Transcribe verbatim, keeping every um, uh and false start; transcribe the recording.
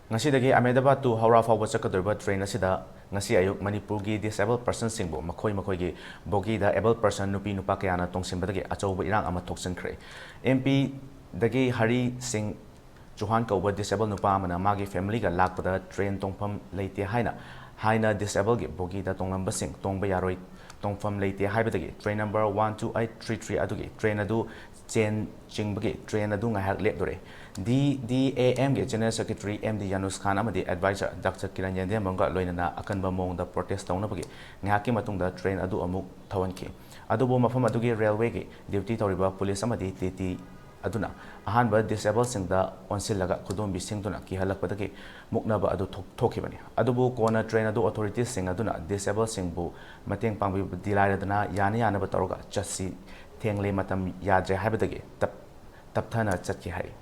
ꯉꯁꯤꯗꯒꯤ ꯑꯍꯃꯦꯗꯕꯥꯗ to ꯍꯧꯔꯥ ꯐꯥꯎꯕ ꯆꯠꯀꯗꯧꯔꯤꯕ ꯇ꯭ꯔꯦꯟ ꯑꯁꯤꯗ ꯉꯁꯤ ꯑꯌꯨꯛ ꯃꯅꯤꯄꯨꯔꯒꯤ disabled personꯁꯤꯡꯕꯨ ꯃꯈꯣꯏ ꯃꯈꯣꯏꯒꯤ ꯕꯣꯒꯤꯗ able person ꯅꯨꯄꯤ ꯅꯨꯄꯥ ꯀꯌꯥꯅ ꯇꯣꯡꯁꯤꯟꯕꯗꯒꯤ ꯑꯆꯧꯕ ꯏꯔꯥꯡ ꯑꯃ ꯊꯣꯛꯆꯟꯈ꯭ꯔꯦ꯫ ꯑꯦꯝ ꯄꯤꯗꯒꯤ ꯍꯔꯤ ꯁꯤꯡ ꯆꯨꯍꯥꯟ ꯀꯧꯕ disabled ꯅꯨꯄꯥ ꯑꯃꯅ ꯃꯥꯒꯤ familyꯒ ꯂꯥꯛꯄꯗ ꯇ꯭ꯔꯦꯟ ꯇꯣꯡꯐꯝ ꯂꯩꯇꯦ ꯍꯥꯏꯅ ꯍꯥꯏꯅ disabled ꯕꯣꯒꯤꯗ ꯇꯣꯡꯂꯝꯕꯁꯤꯡ ꯇꯣꯡꯕ ꯌꯥꯔꯣꯏ, ꯇꯣꯡꯐꯝ ꯂꯩꯇꯦ ꯍꯥꯏꯕꯗꯒꯤ train number one two eight three three ꯑꯗꯨꯒꯤ ꯇ꯭ꯔꯦꯟ ꯑꯗꯨ ꯆꯦꯟ ꯆꯤꯡꯕꯒꯤ ꯇ꯭ꯔꯦꯟ ꯑꯗꯨ ꯉꯥꯏꯍꯥꯛ ꯂꯦꯞꯂꯨꯔꯦ꯫ ꯗꯤ ꯗꯤ ꯑꯦ ꯑꯦꯝꯒꯤ General Secretary ꯑꯦꯝ ꯗꯤ ꯌꯥꯅꯨꯁ ꯈꯥꯟ ꯑꯃꯗꯤ advisor Doctor ꯀꯤꯔꯟ ꯌꯦꯟꯗꯦꯝꯕꯝꯒ ꯂꯣꯏꯅꯅ ꯑꯀꯟꯕ ꯃꯑꯣꯡꯗ protest ꯇꯧꯅꯕꯒꯤ ꯉꯥꯏꯍꯥꯛꯀꯤ ꯃꯇꯨꯡꯗ ꯇ꯭ꯔꯦꯟ ꯑꯗꯨ ꯑꯃꯨꯛ ꯊꯧꯍꯟꯈꯤ꯫ ꯑꯗꯨꯕꯨ ꯃꯐꯝ ꯑꯗꯨꯒꯤ railwayꯒꯤ duty ꯇꯧꯔꯤꯕ police ꯑꯃꯗꯤ ꯇꯤ ꯇꯤ ꯑꯗꯨꯅ ꯑꯍꯥꯟꯕ disabled ꯁꯤꯡꯗ ꯑꯣꯟꯁꯤꯜꯂꯒ ꯈꯨꯗꯣꯝꯕꯤ ꯁꯤꯡꯗꯨꯅ ꯀꯤꯍꯜꯂꯛꯄꯗꯒꯤ ꯃꯨꯛꯅꯕ ꯑꯗꯨ ꯊꯣꯛ-, ꯊꯣꯛꯈꯤꯕꯅꯤ꯫ ꯑꯗꯨꯕꯨ ꯀꯣꯟꯅ ꯇ꯭ꯔꯦꯟ ꯑꯗꯨ authorities ꯁꯤꯡ ꯑꯗꯨꯅ disabled ꯁꯤꯡꯕꯨ ꯃꯇꯦꯡ ꯄꯥꯡꯕꯤꯕꯗꯤ ꯂꯥꯏꯔꯗꯅ ꯌꯥꯅ ꯌꯥꯅꯕ ꯇꯧꯔꯒ ꯆꯠꯁꯤ, ꯊꯦꯡꯂꯦ, ꯃꯇꯝ ꯌꯥꯗ꯭ꯔꯦ ꯍꯥꯏꯕꯗꯒꯤ ꯇꯞ-, ꯇꯞꯊꯅ ꯆꯠꯈꯤ ꯍꯥꯏꯔꯤ꯫